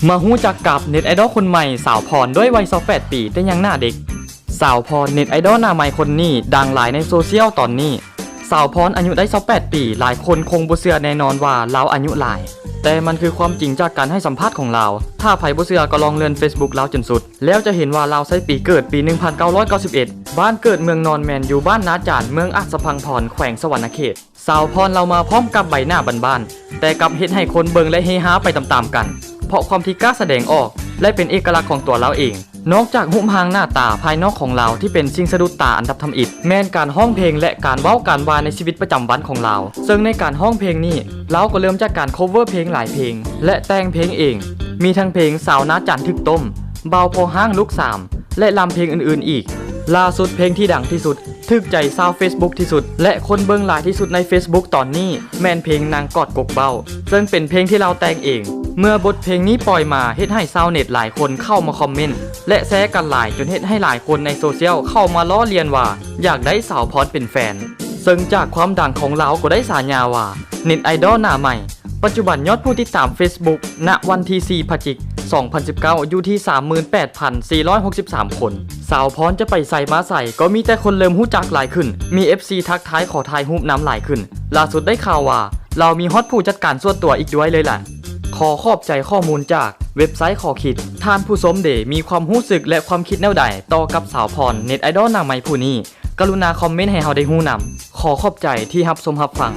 ມາຮູ້ຈັກກັບເນັດໄອດອລຄົນໃໝ່ ສາວພອນ ດ້ວຍໄວຊາວແປດປີ ແຕ່ຍັງໜ້າເດັກ. ສາວພອນ ເນັດໄອດອລໜ້າໃໝ່ຄົນນີ້ ດັງຫຼາຍໃນໂຊຊຽວຕອນນີ້. ສາວພອນອາຍຸໄດ້ຊາວແປດປີ ຫຼາຍຄົນຄົງບໍ່ເຊື່ອແນ່ນອນວ່າລາວອາຍຸຫຼາຍ, ແຕ່ມັນຄືຄວາມຈິງຈາກການໃຫ້ສຳພາດຂອງລາວ. ຖ້າໃຜບໍ່ເຊື່ອກໍລອງເລື່ອນເຟສບຸກລາວຈົນສຸດ ແລ້ວຈະເຫັນວ່າລາວໃຊ້ປີເກີດປີໜຶ່ງພັນເກົ້າຮ້ອຍເກົ້າສິບເອັດ ບ້ານເກີດເມືອງນອນ ແມ່ນຢູ່ບ້ານນາຈານ ເມືອງອາດສະພັງພອນ ແຂວງສະຫວັນນະເຂດ. ສາວພອນລາວມາພ້ອມກັບໃບໜ້າບ້ານໆ ແຕ່ກັບເຮັດໃຫ້ຄົນເບິ່ງ ແລະ ເຮຮາໄປຕາມໆກັນ ເພາະຄວາມທີ່ກ້າສະແດງອອກ ແລະ ເປັນເອກະລັກຂອງຕົວລາວເອງ. ນອກຈາກຮູບຮ່າງໜ້າຕາພາຍນອກຂອງລາວທີ່ເປັນສິ່ງສະດຸດຕາອັນດັບທຳອິດ, ແມ່ນການຮ້ອງເພງ ແລະ ການເວົ້າການວ່າໃນຊີວິດປະຈຳວັນຂອງລາວ, ເຊິ່ງໃນການຮ້ອງເພງນີ້ ລາວກໍເລີ່ມຈາກການໂຄເວີເພງຫຼາຍເພງ ແລະ ແຕ່ງເພງເອງ, ມີທັງເພງສາວນາຈັນຖືກຕົ້ມ, ບ່າວພໍຮ້າງລູກສາມ ແລະ ລຳເພງອື່ນໆອີກ. ລ່າສຸດເພງທີ່ດັງທີ່ສຸດ, ຖືກໃຈຊາວເຟສບຸກທີ່ສຸດ ແລະ ຄົນເບິ່ງຫຼາຍທີ່ສຸດໃນເຟສບຸກຕອນນີ້ ແມ່ນເພງນາງກອດກົກເບ້າ ເຊິ່ງເປັນເພງທີ່ລາວແຕ່ງເອງ. ເມື່ອບົດເພງນີ້ປ່ອຍມາ ເຮັດໃຫ້ຊາວເນັດຫຼາຍຄົນເຂົ້າມາຄອມເມັນ ແລະ ແຊກັນຫຼາຍ ຈົນເຮັດໃຫ້ຫຼາຍຄົນໃນໂຊຊຽວເຂົ້າມາລໍ້ລຽນວ່າ ຢາກໄດ້ສາວພອນເປັນແຟນ. ເຊິ່ງຈາກຄວາມດັງຂອງລາວກໍໄດ້ສາຍາວ່າ ເນັດໄອດອລໜ້າໃໝ່. ປັດຈຸບັນຍອດຜູ້ຕິດຕາມເຟສບຸກ ນະວັນທີສີ່ ພະຈິກ ສອງພັນສິບເກົ້າ ຢູ່ທີ່ ສາມໝື່ນແປດພັນສີ່ຮ້ອຍຫົກສິບສາມ ຄົນ. ສາວພອນຈະໄປໃສມາໃສ ກໍມີແຕ່ຄົນເລີ່ມຮູ້ຈັກຫຼາຍຂຶ້ນ, ມີເອັຟຊີທັກທາຍຂໍຖ່າຍຮູບນຳຫຼາຍຂຶ້ນ. ລ່າສຸດໄດ້ຂ່າວວ່າ ລາວມີຮອດຜູ້ຈັດການສ່ວນຕົວອີກດ້ວຍເລີຍລະ. ຂໍຂອບໃຈຂໍ້ມູນຈາກເວັບໄຊຂໍຄິດ. ທ່ານຜູ້ຊົມເດ ມີຄວາມຮູ້ສຶກ ແລະ ຄວາມຄິດແນວໃດຕໍ່ກັບສາວພອນ ເນັດໄອດອລໜ້າໃໝ່ຜູ້ນີ້? ກະລຸນາຄອມເມັນໃຫ້ເຮົາໄດ້ຮູ້ນຳ. ຂໍຂອບໃຈທີ່ຮັບຊົມຮັບຟັງ.